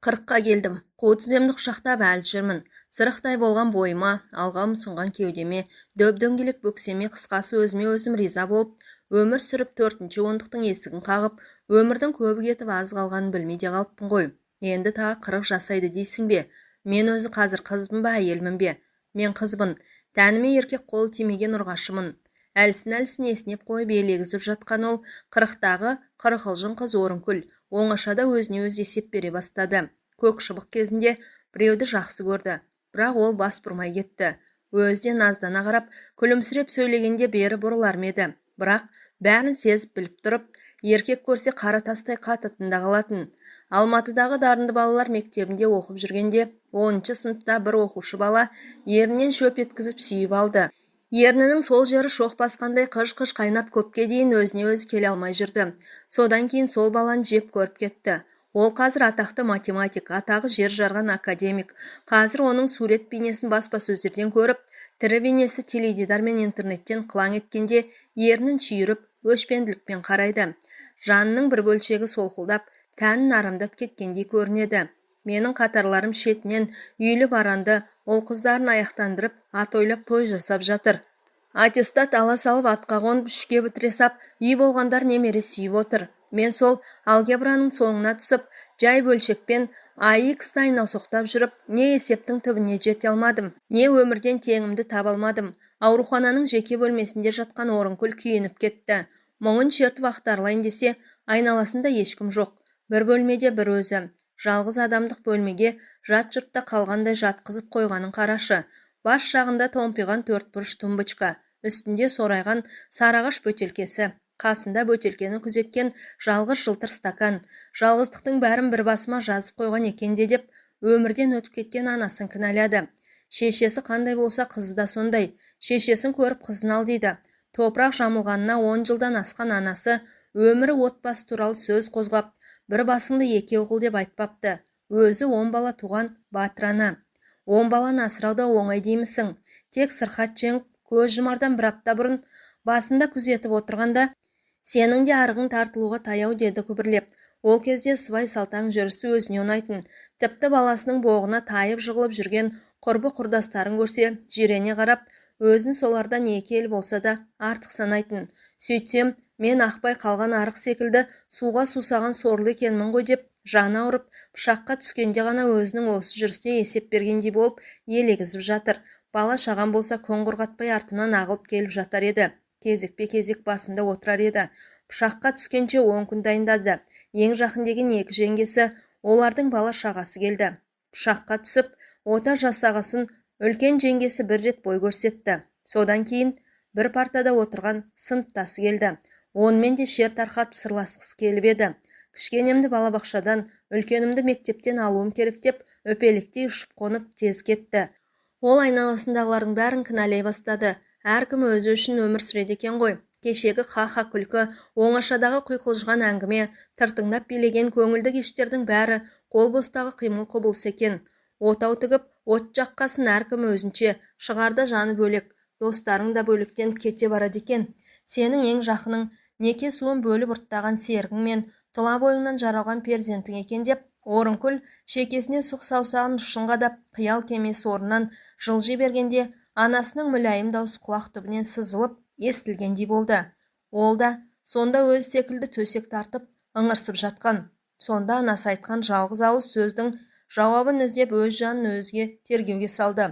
40-қа келдім. Қу тіземді құшақтап әлі жүрмін. Сырықтай болған бойыма, алға ұмсынған кеудеме, дөп-дөңгелек бөксеме, қысқасы өзіме өзім риза болып, өмір сүріп төртінші ондықтың есігін қағып, өмірдің көбі кетіп аз қалғанын білмей де қалыппын ғой. Енді тағы 40 жасайды дейсің бе? Мен өзі қазір қызбын ба, әйелмін бе? Мен қызбын. Тәніме еркек қол тимеген ұрғашымын. Әлсін-әлсін есінеп қойып елегізіп жатқан ол 40-тағы қырқылжың қыз Орынкүл оңашада өзіне өзі есеп бере бастады. Көк шыбық кезінде біреуді жақсы көрді, бірақ ол бас бұрмай кетті. Өзі де наздана қарап, күлімсіреп сөйлегенде бері бұрылар ма еді? Бірақ бәрін сезіп біліп тұрып, еркек көрсе қара тастай қататын да қалатын. Алматыдағы дарынды балалар мектебінде оқып жүргенде 10-шы сыныпта бір оқушы бала ерінен шөп еткізіп сүйіп алды. Ернінің сол жері шоқ басқандай қыж-қыж қайнап көпке дейін өзіне өзі келе алмай жүрді. Содан кейін сол баланы жеп көріп кетті. Ол қазір атақты математик, атағы жер жарған академик. Қазір оның сурет бейнесін баспасөздерден көріп, тірі бейнесі теледидар мен интернеттен қылаң еткенде ернін шүйіріп, өшпенділікпен қарайды. Жанының бір бөлшегі солқылдап, тәнін арамдап кеткендей көрінеді. Менің қатарларым шетінен үйлі баранды, ол қыздарын аяқтандырып, ат ойлап той жасап жатыр. Аттестат ала салып атқа қонып үшке бітіре сап, үй болғандар немере сүйіп отыр. Мен сол алгебраның соңына түсіп, жай бөлшекпен АХ-ты айналсоқтап жүріп, не есептің түбіне жете алмадым, не өмірден теңімді таба алмадым. Аурухананың жеке бөлмесінде жатқан Орынкүл күйініп кетті. Мұңын шертіп ақтарылайын десе, айналасында ешкім жоқ. Бір бөлмеде бір өзі. Жалғыз адамдық бөлмеге жат жұртта қалғандай жатқызып қойғанын қарашы. Бас жағында томпиған төрт бұрыш тумбочка, үстінде сорайған сарыағаш бөтелкесі, қасында бөтелкені күзеткен жалғыз жылтыр стакан. Жалғыздықтың бәрін бір басыма жазып қойған екен де деп өмірден өтіп кеткен анасын кінәлады. Шешесі қандай болса, қызы да сондай. Шешесін көріп қызын ал дейді. Топырақ жамылғанына 10 жылдан асқан анасы өмірі отбасы туралы сөз қозғап, бір басыңды екеу қыл деп айтпапты. Өзі 10 бала туған батыр ана. 10 баланы асырау да оңай деймісің? Тек сырқат жеңіп, көз жұмардан бір апта бұрын басында күзетіп отырғанда, сенің де арығың тартылуға таяу деді күбірлеп. Ол кезде сыбай салтаң жүрісі өзіне ұнайтын. Тіпті баласының боғына тайып жығылып жүрген құрбы құрдастарын көрсе, жирене қарап, өзін солардан екі ел болса да артық санайтын. Сөйтсем, мен ақпай қалған арық секілді суға сусаған сорлы екенмін ғой деп жаны ауырып, пышаққа түскенде ғана өзінің осы жүрісіне есеп бергендей болып елегізіп жатыр. Бала шағам болса күн құрғатпай артымнан ағылып келіп жатар еді. Кезекпе-кезек басында отырар еді. Пышаққа түскенше 10 күн дайындады. Ең жақын деген екі жеңгесі, олардың бала шағасы келді. Пышаққа түсіп, ота жасағасын үлкен жеңгесі бір рет бой көрсетті. Содан кейін бір партада отырған сыныптасы келді. Онымен де шер тарқатып сырласқысы келіп еді. Кішкенемді балабақшадан, үлкенімді мектептен алуым керек деп өпелектей ұшып қонып тез кетті. Ол айналасындағылардың бәрін кінәлай бастады. Әркім өзі үшін өмір сүреді екен ғой. Кешегі ха-ха күлкі, оңашадағы құйқылжыған әңгіме, тыртыңдап билеген көңілді кештердің бәрі қол бостағы қимыл құбылыс екен. Отау тігіп, от жаққасын әркім өзінше, шығарда жаны бөлек, достарың да бөлектен кете барады екен. Сенің ең жақының, неке суын бөліп ұрттаған серігің мен тұла бойыңнан жаралған перзентің екен деп Орынкүл шекесіне сұқ саусағын ұшын қадап, қиял кемесі орнынан жылжи бергенде анасының мүләйім даусы құлақ түбінен сызылып естілгендей болды. Ол да сонда өз секілді төсек тартып ыңырсып жатқан. Сонда анасы айтқан жалғыз ауыз сөздің жауабын іздеп өз жанын өзге тергеуге салды.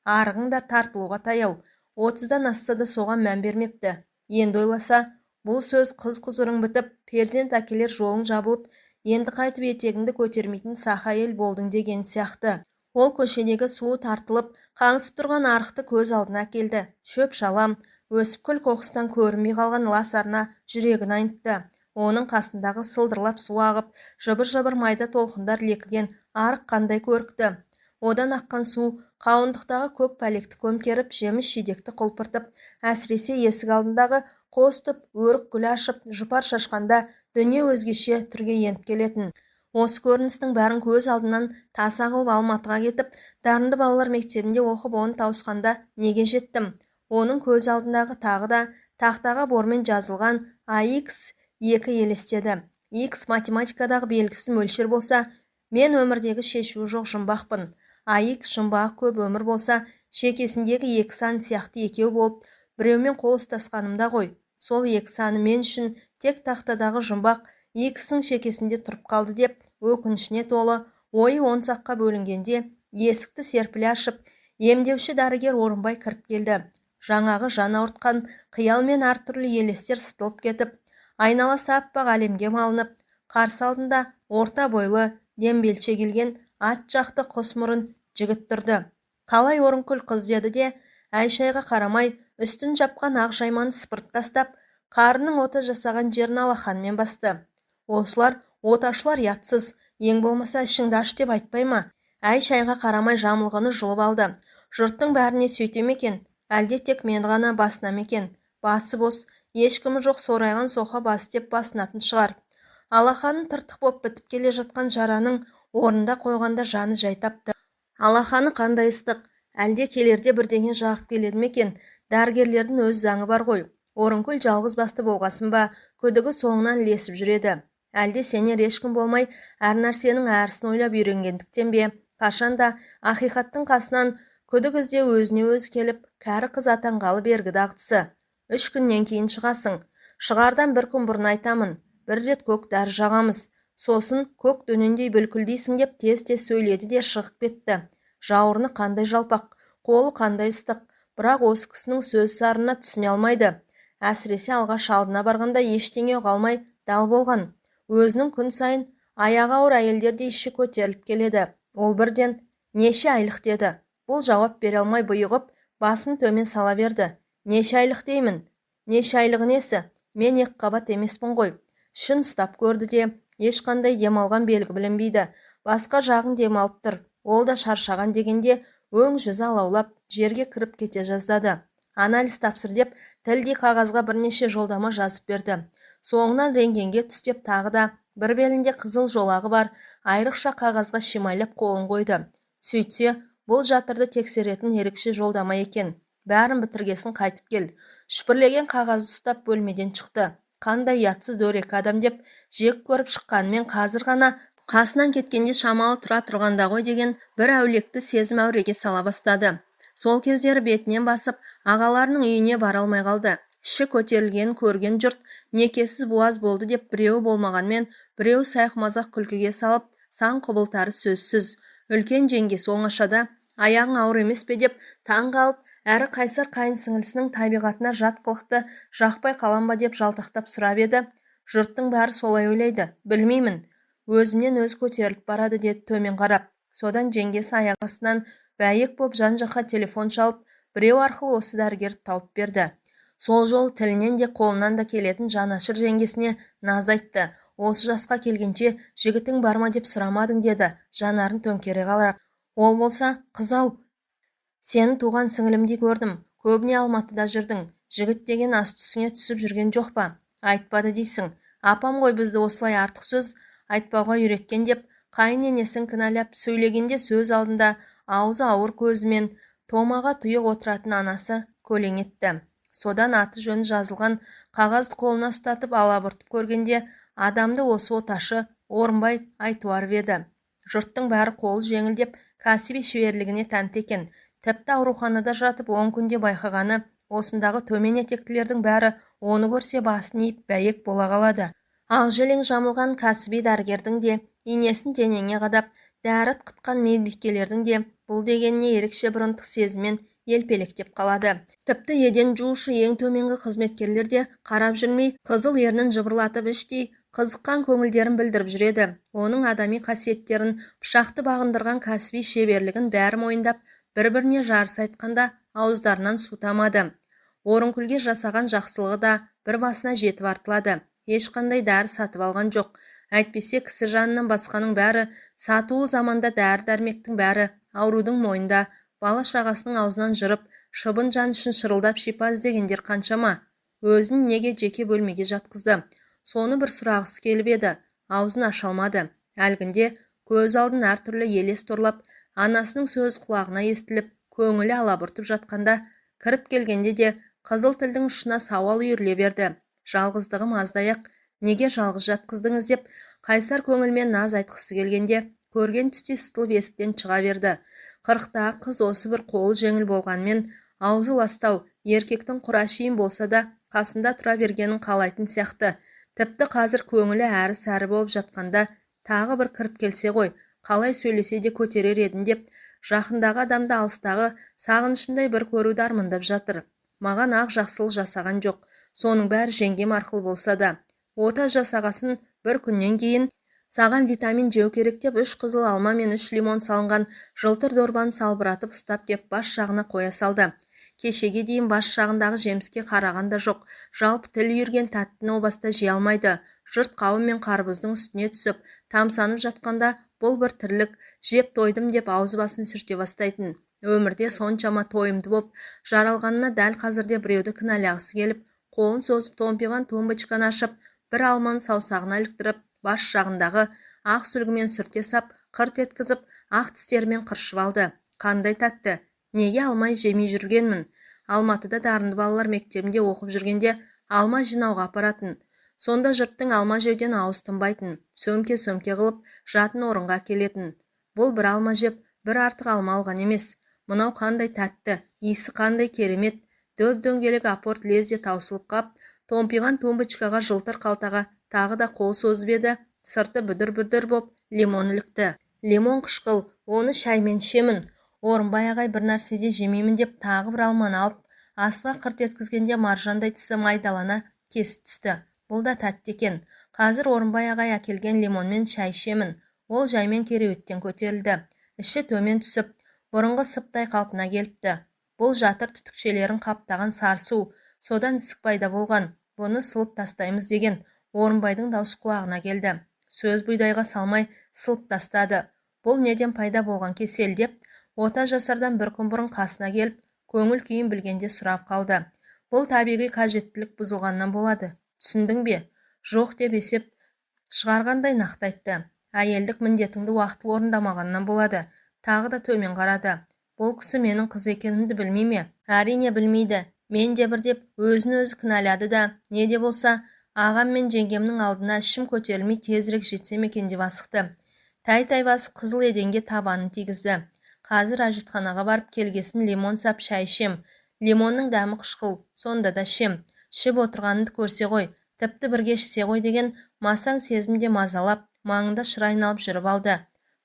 Арығың да тартылуға таяу, 30-дан асса да соған мән бермепті. Енді ойласа, бұл сөз қыз құзырың бітіп, перзент әкелер жолың жабылып, енді қайтып етегіңді көтермейтін сақа әйел болдың деген сияқты. Ол көшедегі суы тартылып, қаңсып тұрған арықты көз алдына әкелді. Шөп-шалам, өсіп күл қоқыстан көрінбей қалған лас арна жүрегін айнытты. Оның қасындағы сылдырлап су ағып, жыбыр-жыбыр майда толқындар лекіген арық қандай көрікті. Одан аққан су қауындықтағы көк пәлекті көмкеріп, жеміс-жидекті құлпыртып, әсіресе есік алдындағы қос түп өрік гүл ашып, жұпар шашқанда дүние өзгеше түрге еніп келетін. Осы көріністің бәрін көз алдынан таса қылып Алматыға кетіп, дарынды балалар мектебінде оқып оны тауысқанда неге жеттім? Оның көз алдындағы тағы да тақтаға бормен жазылған АХ 2 елестеді. X математикадағы белгісіз мөлшер болса, Мен өмірдегі шешуі жоқ жұмбақпын. Айық жұмбағы көп өмір болса, шекесіндегі екі сан сияқты екеу болып, біреумен қол ұстасқанымда ғой. Сол екі саны мен үшін тек тақтадағы жұмбақ екісінің шекесінде тұрып қалды деп өкінішіне толы ойы он саққа бөлінгенде есікті серпіле ашып, емдеуші дәрігер Орынбай кіріп келді. Жаңағы жан ауыртқан қиял мен әртүрлі елестер сытылып кетіп, айналасы аппақ әлемге малынып, қарсы алдында орта бойлы, дембелше келген ат жақты құс мұрын жігіт тұрды. Қалай Орынкүл қыз деді де, әй-шайға қарамай, үстін жапқан ақ жайманы сыпырып тастап, қарының ота жасаған жерін алақанымен басты. Осылар оташылар ұятсыз, ең болмаса ішіңді аш деп айтпай ма? Әй-шайға қарамай жамылғыны жұлып алды. Жұрттың бәріне сөйте ме екен? Әлде тек мен ғана басына ма екен? Басы бос, ешкімі жоқ сорайған соқа бас деп басынатын шығар. Алақанын тыртық боп бітіп келе жатқан жараның орнында қойғанда жаны жай тапты. Алақаны қандай ыстық, әлде келерде бірдеңе жағып келеді ме екен? Дәрігерлердің өз заңы бар ғой. Орынкүл жалғыз басты болғасын ба, күдігі соңынан ілесіп жүреді. Әлде сенер ешкім болмай, әр нәрсенің әрісін ойлап үйренгендіктен бе, қашанда ақиқаттың қасынан күдік іздеу өзіне өзі келіп, кәрі қыз атанғалы бергі дағдысы. 3 күннен кейін шығасың. Шығардан бір күн бұрын айтамын. Бір рет көк дәрі жағамыз. Сосын көк дөнендей бүлкілдейсің деп тез-тез сөйледі де шығып кетті. Жауырыны қандай жалпақ, қолы қандай ыстық, бірақ осы кісінің сөз сарынына түсіне алмайды. Әсіресе алғаш алдына барғанда ештеңе ұға алмай дал болған. Өзінің күн сайын аяғы ауыр әйелдердей іші көтеріліп келеді. Ол бірден неше айлық деді. Бұл жауап бере алмай бұйығып, басын төмен сала берді. Неше айлық деймін? Неше айлығы несі? Мен екі қабат емеспін ғой. Ішін ұстап көрді де, ешқандай демалған белгі білінбейді. Басқа жағын демалып тұр. Ол да шаршаған дегенде өң жүзі алаулап жерге кіріп кете жаздады. Анализ тапсыр деп тілдей қағазға бірнеше жолдама жазып берді. Соңынан рентгенге түс деп тағы да бір белінде қызыл жолағы бар айрықша қағазға шимайлап қолын қойды. Сөйтсе, бұл жатырды тексеретін ерекше жолдама екен. Бәрін бітіргесін қайтып кел. Шүпірлеген қағазды ұстап бөлмеден шықты. Қандай ұятсыз дөрекі адам деп жек көріп шыққанымен қазір ғана қасынан кеткенде шамалы тұра тұрғанда ғой деген бір әулекті сезім әуреге сала бастады. Сол кездері бетінен басып, ағаларының үйіне бара алмай қалды. Іші көтерілгенін көрген жұрт некесіз буаз болды деп біреуі болмағанмен, біреуі сайқымазақ күлкіге салып, сан құбылтары сөзсіз. Үлкен жеңгесі оңашада аяғың ауыр емес пе деп таң қалып, әрі қайсар қайын сіңілісінің табиғатына жат қылықты жақпай қалам ба деп жалтақтап сұрап еді. Жұрттың бәрі солай ойлайды, білмеймін. Өзімнен өз көтеріліп барады деді төмен қарап. Содан жеңгесі аяқ астынан бәйек боп жан-жаққа телефон шалып, біреу арқылы осы дәрігерді тауып берді. Сол жол тілінен де қолынан да келетін жанашыр жеңгесіне наз айтты. Осы жасқа келгенше жігітің бар ма деп сұрамадың деді, жанарын төңкере қарап. Ол болса, қыз-ау, сені туған сіңілімдей көрдім, көбіне Алматыда жүрдің, жігіт деген ас түсіңе түсіп жүрген жоқ па? Айтпады дейсің. Апам ғой бізді осылай артық сөз айтпауға үйреткен деп, қайын енесін кінәлап сөйлегенде сөз алдында аузы ауыр көзімен томаға тұйық отыратын анасы көлең етті. Содан аты жөні жазылған қағазды қолына ұстатып алабұртып көргенде адамды осы оташы Орынбай Айтуаров еді. Жұрттың бәрі қолы жеңіл деп кәсіби шеберлігіне тәнті екен. Тіпті ауруханада жатып 10 күнде байқағаны осындағы төмен етектілердің бәрі оны көрсе басын иіп бәйек бола қалады. Ақ желең жамылған кәсіби дәрігердің де, инесін денеңе қадап, дәрі қытқан медбикелердің де бұл дегеніне ерекше бір ынтық сезіммен елпелектеп қалады. Тіпті еден жуушы ең төменгі қызметкерлер де қарап жүрмей, қызыл ернін жыбырлатып іштей қызыққан көңілдерін білдіріп жүреді. Оның адами қасиеттерін, пышақты бағындырған кәсіби шеберлігін бәрі мойындап, бір-біріне жарыса айтқанда ауыздарынан су тамады. Орынкүлге жасаған жақсылығы да бір басына жетіп артылады. Ешқандай дәрі сатып алған жоқ. Әйтпесе кісі жанынан басқаның бәрі сатулы заманда дәрі-дәрмектің бәрі аурудың мойнында, бала-шағасының аузынан жырып, шыбын жан үшін шырылдап шипа іздегендер қаншама. Өзін неге жеке бөлмеге жатқызды? Соны бір сұрағысы келіп еді, аузын аша алмады. Әлгінде көз алдын әртүрлі елес торлап, анасының сөз құлағына естіліп, көңілі алабұртып жатқанда, кіріп келгенде де қызыл тілдің ұшына сауал үйіріле берді. Жалғыздығым аздай-ақ, неге жалғыз жатқыздыңыз деп қайсар көңілмен наз айтқысы келгенде, Көрген түстей сытылып есіктен шыға берді. 40-тағы қыз осы бір қолы жеңіл болғанмен, аузы ластау, еркектің құр әшейін болса да қасында тұра бергенін қалайтын сияқты. Тіпті қазір көңілі әрі-сәрі болып жатқанда тағы бір кіріп келсе ғой, қалай сөйлесе де көтерер едім деп, жақындағы адамды алыстағы сағынышындай бір көруді армандап жатыр. Маған ақ жақсылық жасаған жоқ, соның бәрі жеңгем арқылы болса да. Ота жасағасын бір күннен кейін саған витамин жеу керек деп 3 қызыл алма мен 3 лимон салынған жылтыр дорбаны салбыратып ұстап кеп бас жағына қоя салды. Кешеге дейін бас жағындағы жеміске қараған да жоқ, жалпы тіл үйірген тәттіні о баста жей алмайды. Жұрт қауын мен қарбыздың үстіне түсіп, тамсанып жатқанда бұл бір тірлік, жеп тойдым деп аузы басын сүрте бастайтын. Өмірде соншама тойымды боп, жаралғанына дәл қазірде біреуді кінәлағысы келіп, қолын созып томпиған тумбочканы ашып, бір алманы саусағына іліктіріп, бас жағындағы ақ сүлгімен сүрте сап, қырт еткізіп, ақ тістерімен қыршып алды. Қандай тәтті! Неге алмай жемей жүргенмін? Алматыда дарынды балалар мектебінде оқып жүргенде алма жинауға апаратын. Сонда жұрттың алма жеуден ауыз тынбайтын, сөмке-сөмке қылып жатын орынға келетін. Бұл бір алма жеп, бір артық алма алған емес. Мынау қандай тәтті, иісі қандай керемет. Дөп-дөңгелек апорт лезде таусылып қап, томпиған тумбочкаға жылтыр қалтаға тағы да қол созып еді, сырты бүдір-бүдір боп лимон ілікті. Лимон қышқыл, оны шаймен ішемін. Орынбай ағай бір нәрседе жемеймін деп тағы бір алманы алып, асыға қырт еткізгенде маржандай тісі майдалана кесіп түсті. Бұл да тәтті екен. Қазір Орынбай ағай әкелген лимонмен шай ішемін. Ол жаймен кереуеттен көтерілді. Іші төмен түсіп, бұрынғы сыптай қалпына келіпті. Бұл жатыр түтікшелерін қаптаған сарысу, содан ісік пайда болған. Бұны сылып тастаймыз деген Орынбайдың даусы құлағына келді. Сөз бұйдайға салмай сылып тастады. Бұл неден пайда болған кесел деп, ота жасардан бір күн бұрын қасына келіп, көңіл күйін білгенде сұрап қалды. Бұл табиғи қажеттілік бұзылғаннан болады. Түсіндің бе? Жоқ деп есеп шығарғандай нақты айтты. Әйелдік міндетіңді уақытылы орындамағаннан болады. Тағы да төмен қарады. Бұл кісі менің қыз екенімді білмей ме? Әрине білмейді. Мен де бір деп өзін өзі кінәлады да, не де болса, ағам мен жеңгемнің алдына ішім көтерілмей тезірек жетсем екен деп асықты. Тәй-тәй басып қызыл еденге табанын тигізді. Қазір әжетханаға барып келгесін лимон сап шай ішем. Лимонның дәмі қышқыл, сонда да ішем. Ішіп отырғанымды көрсе ғой, тіпті бірге ішсе ғой деген масаң сезімде мазалап, маңында шыр айналып жүріп алды.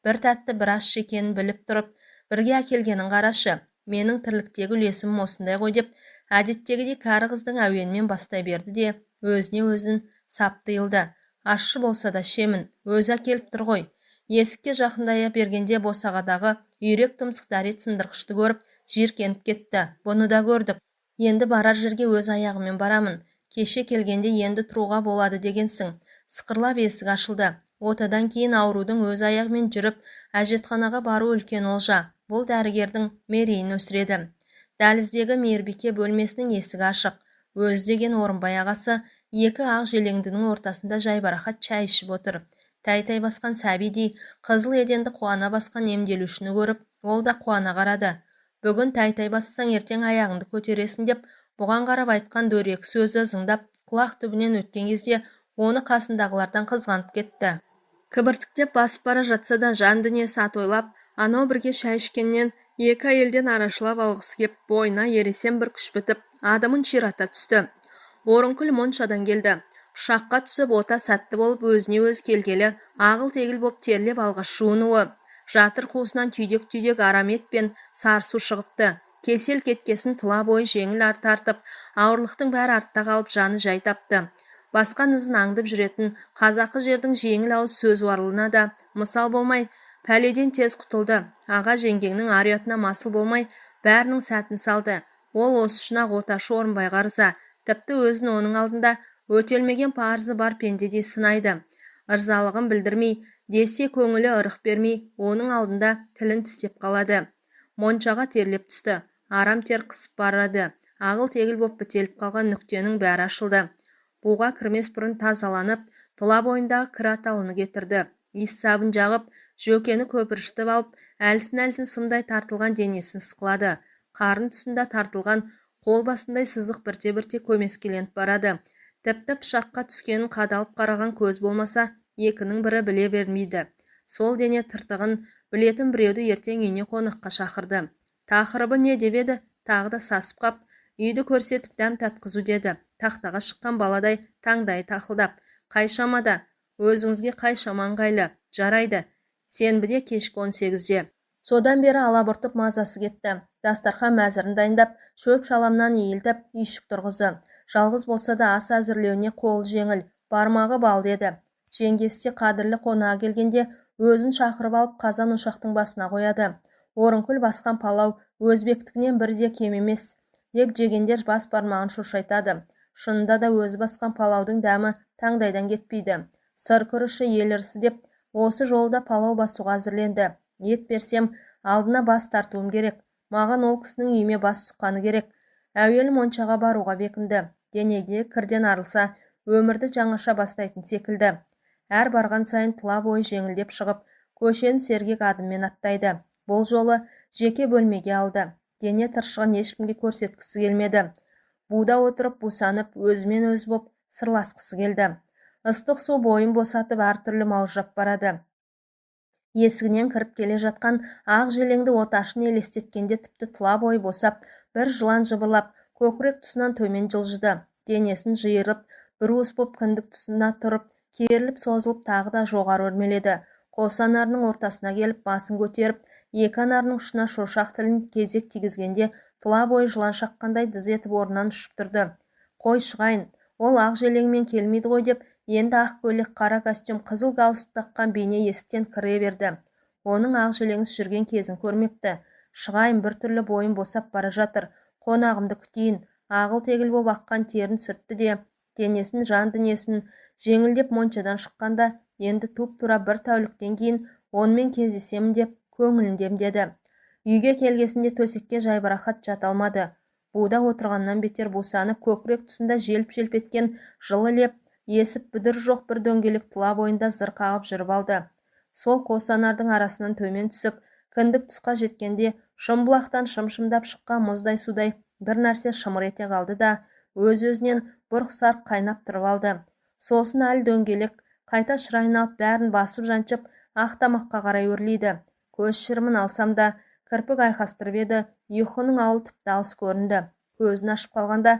Бір тәтті бір ащы екенін біліп тұрып, бірге әкелгенін қарашы, менің тірліктегі үлесім осындай ғой деп, әдеттегідей кәрі қыздың әуенімен бастай берді де, өзіне өзін сап тыйылды. Ащы болса да ішемін, өзі әкеліп тұр ғой. Есікке жақындай бергенде босағадағы үйрек тұмсық дәрет сындырғышты көріп, жиіркеніп кетті. Бұны да көрдік. Енді барар жерге өз аяғыммен барамын. Кеше келгенде енді тұруға болады дегенсің. Сықырлап есік ашылды. Отадан кейін аурудың өз аяғымен жүріп, әжетханаға бару үлкен олжа. Бұл дәрігердің мерейін өсіреді. Дәліздегі мейірбике бөлмесінің есігі ашық. Өзі деген Орынбай ағасы екі ақ желеңдінің ортасында жайбарақат шай ішіп отыр. Тәй-тәй басқан сәбидей қызыл еденді қуана басқан емделушіні көріп, ол да қуана қарады. Бүгін тәй-тәй бассаң ертең аяғыңды көтересің деп, бұған қарап айтқан дөрекі сөзі ызыңдап құлақ түбінен өткен кезде оны қасындағылардан қызғанып кетті. Кібіртіктеп басып бара жатса да жан дүниесі атойлап, анау бірге шай ішкеннен екі әйелден арашалап алғысы кеп, бойына ересен бір күш бітіп, адымын ширата түсті. Орынкүл моншадан келді. Пышаққа түсіп ота сәтті болып өзіне өз келгелі ағыл-тегіл боп терлеп алғаш жуынуы. Жатыр қуысынан түйдек-түйдек арам ет пен сарысу шығыпты. Кесел кеткесін тұла бойы жеңіл тартып, ауырлықтың бәрі артта қалып жаны жай тапты. Басқан ізін аңдып жүретін қазақы жердің жеңіл ауыз сөзуарлығына да мысал болмай, пәледен тез құтылды. Аға жеңгеңнің ар ұятына масыл болмай, бәрінің сәтін салды. Ол осы үшін-ақ оташы Орынбайға ырза. Тіпті өзін оның алдында өтелмеген парызы бар пендедей сынайды. Ырзалығын білдірмей, десе көңілі ырық бермей, оның алдында тілін тістеп қалады. Моншаға терлеп түсті. Арам тер қысып барады. Ағыл-тегіл боп бітеліп қалған нүктенің бәрі ашылды. Буға кірмес бұрын тазаланып, тұла бойындағы кір атаулыны кетірді. Иіс сабын жағып, жөкені көпіршітіп алып, әлсін-әлсін сымдай тартылған денесін ысқылады. Қарын тұсында тартылған қол басындай сызық бірте-бірте көмескіленіп барады. Тіпті пышаққа түскенін қадалып қараған көз болмаса, екінің бірі біле бермейді. Сол дене тыртығын білетін біреуді ертең үйіне қонаққа шақырды. Тақырыбы не деп еді, тағы да сасып қап, үйді көрсетіп дәм татқызу деді. Тақтаға шыққан баладай таңдайы тақылдап, қай шамада, өзіңізге қай шама ыңғайлы, жарайды, сенбіде кешкі 18-де. Содан бері алабұртып мазасы кетті. Дастархан мәзірін дайындап, шөп-шаламнан иілтіп, үйшік тұрғызды. Жалғыз болса да ас әзірлеуіне қолы жеңіл, бармағы бал деді. Жеңгесі де қадірлі қонағы келгенде өзін шақырып алып қазан ошақтың басына қояды. Орынкүл басқан палау өзбектікінен бірде кем емес деп жегендер бас бармағын шошайтады. Шынында да өзі басқан палаудың дәмі таңдайдан кетпейді. Сыр күріші ел ырысы деп осы жолы да палау басуға әзірленді. Ет берсем, алдына бас тартуым керек. Маған ол кісінің үйіме бас сұққаны керек. Әуелі моншаға баруға бекінді. Денеге кірден арылса, өмірді жаңаша бастайтын секілді. Әр барған сайын тұла бойы жеңілдеп шығып, көшені сергек адыммен аттайды. Бұл жолы жеке бөлмеге алды. Дене тыршығын ешкімге көрсеткісі келмеді. Буда отырып бусанып, өзімен өзі боп сырласқысы келді. Ыстық су бойын босатып, әртүрлі маужырап барады. Есігінен кіріп келе жатқан ақ желеңді оташын елестеткенде тіпті тұла бойы босап, бір жылан жыбырлап, көкірек тұсынан төмен жылжыды. Денесін жиырып, бір уыс боп кіндік тұсына тұрып, керіліп созылып тағы да жоғары өрмеледі. Қос анарының ортасына келіп, басын көтеріп, екі анарының ұшына шошақ тілін кезек тигізгенде тұла бойы жылан шаққандай дыз етіп орнынан ұшып тұрды. Қой шығайын, ол ақ желеңмен келмейді ғой деп, енді ақ көйлек, қара костюм, қызыл галстук таққан бейне есіктен кіре берді. Оның ақ желеңсіз жүрген кезін көрмепті. Шығайын, бір түрлі бойым босап бара жатыр. Қонағымды күтейін. Ағыл-тегіл боп аққан терін сүртті де, денесін, жан дүниесін жеңілдеп моншадан шыққанда, енді туп-тура бір тәуліктен кейін онымен кездесемін деп көңілін демдеді. Үйге келгесінде төсекке жайбарақат жата алмады. Буда отырғаннан бетер бусанып, көкірек тұсында желп-желп еткен жылы леп есіп бүдір жоқ бір дөңгелек тұла бойында зыр қағып жүріп алды. Сол қос анардың арасынан төмен түсіп, кіндік тұсқа жеткенде шымбұлақтан шым-шымдап шыққан мұздай судай бір нәрсе шымыр ете қалды да, өз-өзінен бұрқ-сарқ қайнап тұрып алды. Сосын әлі дөңгелек қайта шырайын алып, бәрін басып-жаншып, ақ тамаққа қарай өрлейді. Көз шырымын алсам да, кірпік айқастырып еді, ұйқының ауылы тіпті алыс көрінді. Көзін ашып қалғанда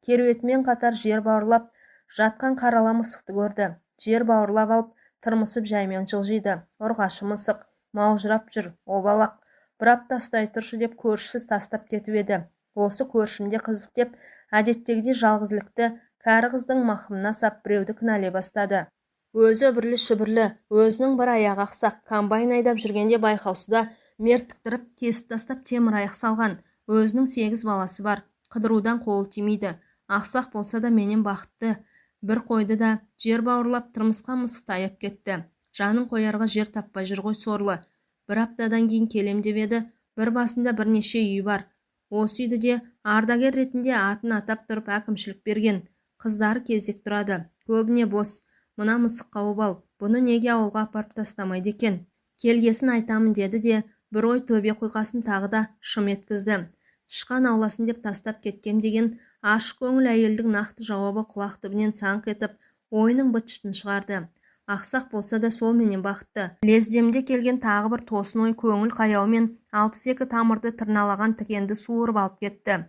керуетімен қатар жер бауырлап жатқан қарала мысықты көрді. Жер бауырлап алып, тырмысып жаймен жылжиды. Ұрғашы мысық маужырап жүр, обалақ. Бір апта ұстай тұршы деп көршісіз тастап кетіп еді. Осы көршімде қызық деп, әдеттегідей жалғызілікті кәрі қыздың мақымына сап біреуді кінәлай бастады. Өзі үбірлі-шүбірлі, өзінің бір аяғы ақсақ, комбайн айдап жүргенде байқаусызда мерттіктіріп кесіп тастап темір аяқ салған. Өзінің 8 баласы бар, қыдырудан қолы тимейді. Ақсақ болса да менен бақытты. Бір қойды да жер бауырлап тырмысқан мысықты аяп кетті. Жанын қоярға жер таппай жүр ғой сорлы. Бір аптадан кейін келем деп еді, бір басында бірнеше үй бар. Осы үйді де ардагер ретінде атын атап тұрып әкімшілік берген. Қыздары кезек тұрады. Көбіне бос. Мына мысыққа обал. Бұны неге ауылға апарып тастамайды екен? Келгесін айтамын деді де, бір ой төбе құйқасын тағы да шым еткізді. Тышқан ауласын деп тастап кеткем деген ашық көңіл әйелдің нақты жауабы құлақ түбінен саңқ етіп, ойының быт-шытын шығарды. Ақсақ болса да сол менен бақытты. Лездемде келген тағы бір тосын ой көңіл қаяумен 62 тамырды тырналаған тікенді суырып алып кетті.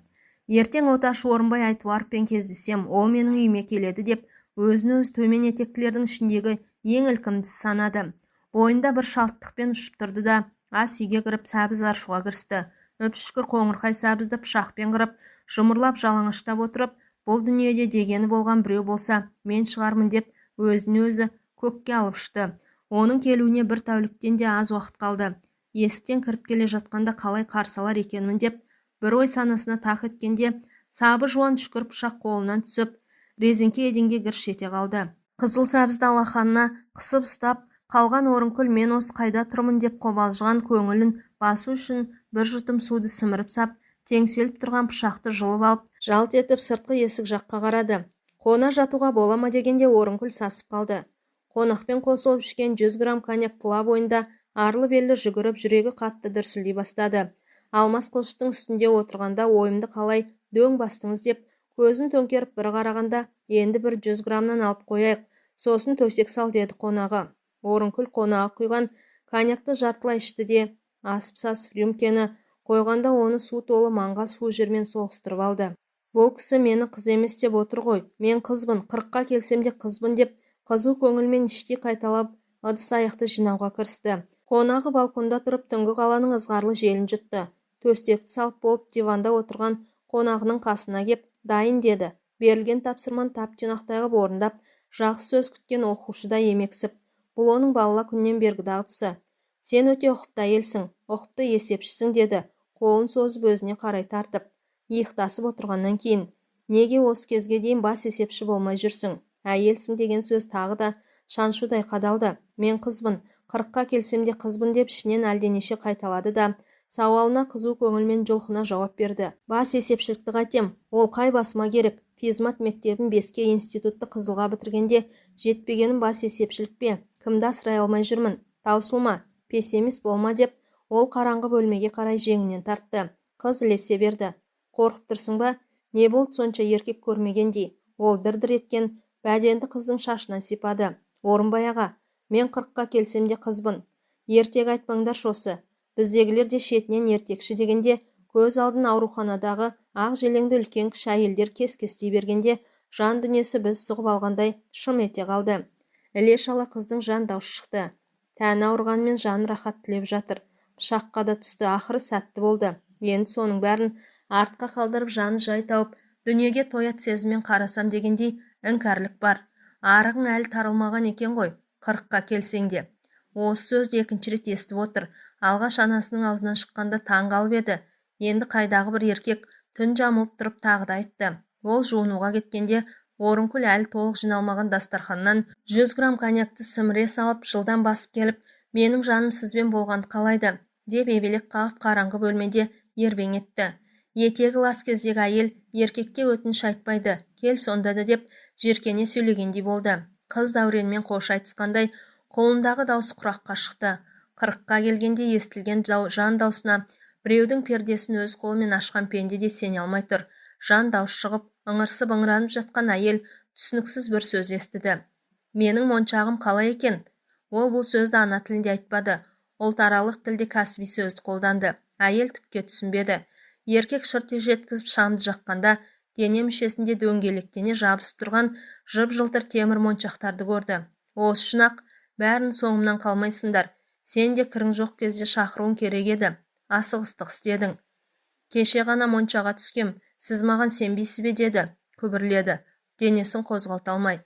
Ертең оташы Орынбай Айтуаровпен кездесем, ол менің үйіме келеді деп өзін өзі төмен етектілердің ішіндегі ең ілкімдісі санады. Бойында бір шалттықпен ұшып тұрды да, ас үйге кіріп сәбіз аршуға кірісті. Үп-үшкір қоңырқай сәбізді пышақпен қырып, жұмырлап жалаңаштап отырып, бұл дүниеде дегені болған біреу болса, мен шығармын деп өзін өзі көкке алып ұшты. Оның келуіне бір тәуліктен де аз уақыт қалды. Есіктен кіріп келе жатқанда қалай қарсы алар екенмін деп, бір ой санасына тақ еткенде, сабы жуан үшкір пышақ қолынан түсіп, резеңке еденге гірш ете қалды. Қызыл сәбізді алақанына қысып ұстап, қалған Орынкүл мен осы қайда тұрмын деп қобалжыған көңілін басу үшін бір жұтым суды сіміріп сап, теңселіп тұрған пышақты жұлып алып, жалт етіп сыртқы есік жаққа қарады. Қона жатуға бола ма дегенде Орынкүл сасып қалды. Қонақпен қосылып ішкен 100 грамм коньяк тұла бойында арлы-берлі жүгіріп, жүрегі қатты дүрсілдей бастады. Алмас қылыштың үстінде отырғанда ойымды қалай дөң бастыңыз деп, көзін төңкеріп бір қарағанда, енді бір 100 грамнан алып қояйық, сосын төсек сал деді қонағы. Орынкүл қонағы құйған коньякты жартылай ішті де, асып-сасып рюмкені қойғанда оны су толы маңғаз фужермен соғыстырып алды. Бұл кісі мені қыз емес деп отыр ғой, мен қызбын, 40-қа келсем де қызбын деп қызу көңілмен іштей қайталап ыдыс-аяқты жинауға кірісті. Қонағы балконда тұрып түнгі қаланың ызғарлы желін жұтты. Төсекті салып болып диванда отырған қонағының қасына кеп, дайын деді. Берілген тапсырманы тап-тұйнақтай қып орындап, жақсы сөз күткен оқушыдай емексіп. Бұл оның бала күннен бергі дағдысы. Сен өте ұқыпты әйелсің, ұқыпты есепшісің деді, қолын созып өзіне қарай тартып. Иықтасып отырғаннан кейін, неге осы кезге дейін бас есепші болмай жүрсің? Әйелсің деген сөз тағы да шаншудай қадалды. Мен қызбын, 40-қа келсем де қызбын деп ішінен әлденеше қайталады да, сауалына қызу көңілмен жұлқына жауап берді. Бас есепшілікті қайтем, ол қай басыма керек? Физмат мектебін 5-ке, институтты қызылға бітіргенде жетпегенім бас есепшілік пе? Кімді асырай алмай жүрмін? Таусылма, пессимист болма деп, ол қараңғы бөлмеге қарай жеңінен тартты. Қыз ілесе берді. Қорқып тұрсың ба? Не болды сонша еркек көрмегендей? Ол дір-дір еткен бәденді қыздың шашынан сипады. Орынбай аға, мен 40-қа келсем де қызбын. Ертек айтпаңдаршы осы. Біздегілер де шетінен ертекші дегенде, көз алдын ауруханадағы ақ желеңді үлкен кіші әйелдер кес-кестей бергенде, жан дүниесі біз сұғып алғандай шым ете қалды. Іле-шала қыздың жан даусы шықты. Тәні ауырғанымен жаны рахат тілеп жатыр. Пышаққа да түсті, ақыры сәтті болды. Енді соның бәрін артқа қалдырып, жаны жай тауып, дүниеге тоят сезіммен қарасам дегендей іңкәрлік бар. Арығың әлі тарылмаған екен ғой, 40-қа келсең де. Осы сөзді екінші рет естіп отыр. Алғаш анасының аузынан шыққанда таң қалып еді. Енді қайдағы бір еркек түн жамылып тұрып тағы да айтты. Ол жуынуға кеткенде Орынкүл әлі толық жиналмаған дастарханнан 100 грамм коньякты сіміре салып, жылдам басып келіп, менің жаным сізбен болғанды қалайды, деп ебелек қағып қараңғы бөлмеде ербең етті. Етегі лас кездегі әйел еркекке өтініш айтпайды, кел сонда да деп жеркене сөйлегендей болды. Қыз дәуренмен қош айтысқандай құлындағы даусы құраққа шықты. 40-қа келгенде естілген жан даусына біреудің пердесін өз қолымен ашқан пенде де сене алмай тұр. Жан даусы шығып, ыңырсып ыңыранып жатқан әйел түсініксіз бір сөз естіді. Менің моншағым қалай екен? Ол бұл сөзді ана тілінде айтпады. Ұлтаралық тілде кәсіби сөзді қолданды. Әйел түкке түсінбеді. Еркек шырт жеткізіп шамды жаққанда дене мүшесінде дөңгелектене жабысып тұрған жып-жылтыр темір моншақтарды көрді. Осы үшін-ақ бәрін соңымнан қалмайсыңдар. Сен де кірің жоқ кезде шақыруың керек еді. Асығыстық істедің. Кеше ғана моншаға түскем, сіз маған сенбейсіз бе деді, күбірледі, денесін қозғалта алмай.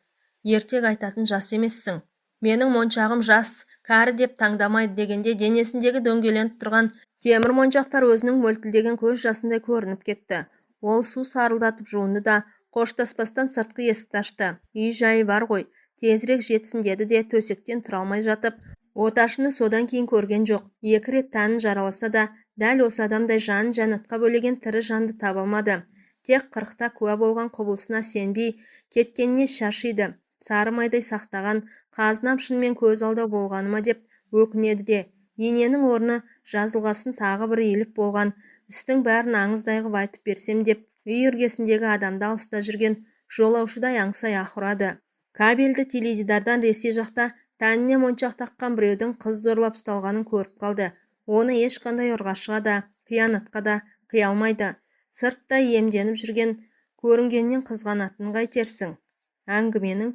Ертек айтатын жас емессің. Менің моншағым жас, кәрі деп таңдамайды дегенде денесіндегі дөңгеленіп тұрған темір моншақтар өзінің мөлтілдеген көз жасындай көрініп кетті. Ол су сарылдатып жуынды да, қоштаспастан сыртқы есікті ашты. Үй жайы бар ғой, тезірек жетсін деді де төсектен тұра алмай жатып, оташыны содан кейін көрген жоқ. 2 рет тәнін жараласа да, дәл осы адамдай жанын жәннатқа бөлеген тірі жанды таба алмады. Тек 40-та куә болған құбылысына сенбей, кеткеніне шашиды. Сары майдай сақтаған қазынам шынымен көз алдау болғаны ма деп өкінеді де, ененің орны жазылғасын тағы бір иіліп болған істің бәрін аңыздай қып айтып берсем деп, үй іргесіндегі адамды алыста жүрген жолаушыдай аңсай ах ұрады. Кабельді теледидардан Ресей жақта тәніне моншақ таққан біреудің қыз зорлап ұсталғанын көріп қалды. Оны ешқандай ұрғашыға да, қиянатқа да қия алмайды. Сырттай иемденіп жүрген көрінгеннен қызғанатынын қайтерсің. Әңгіменің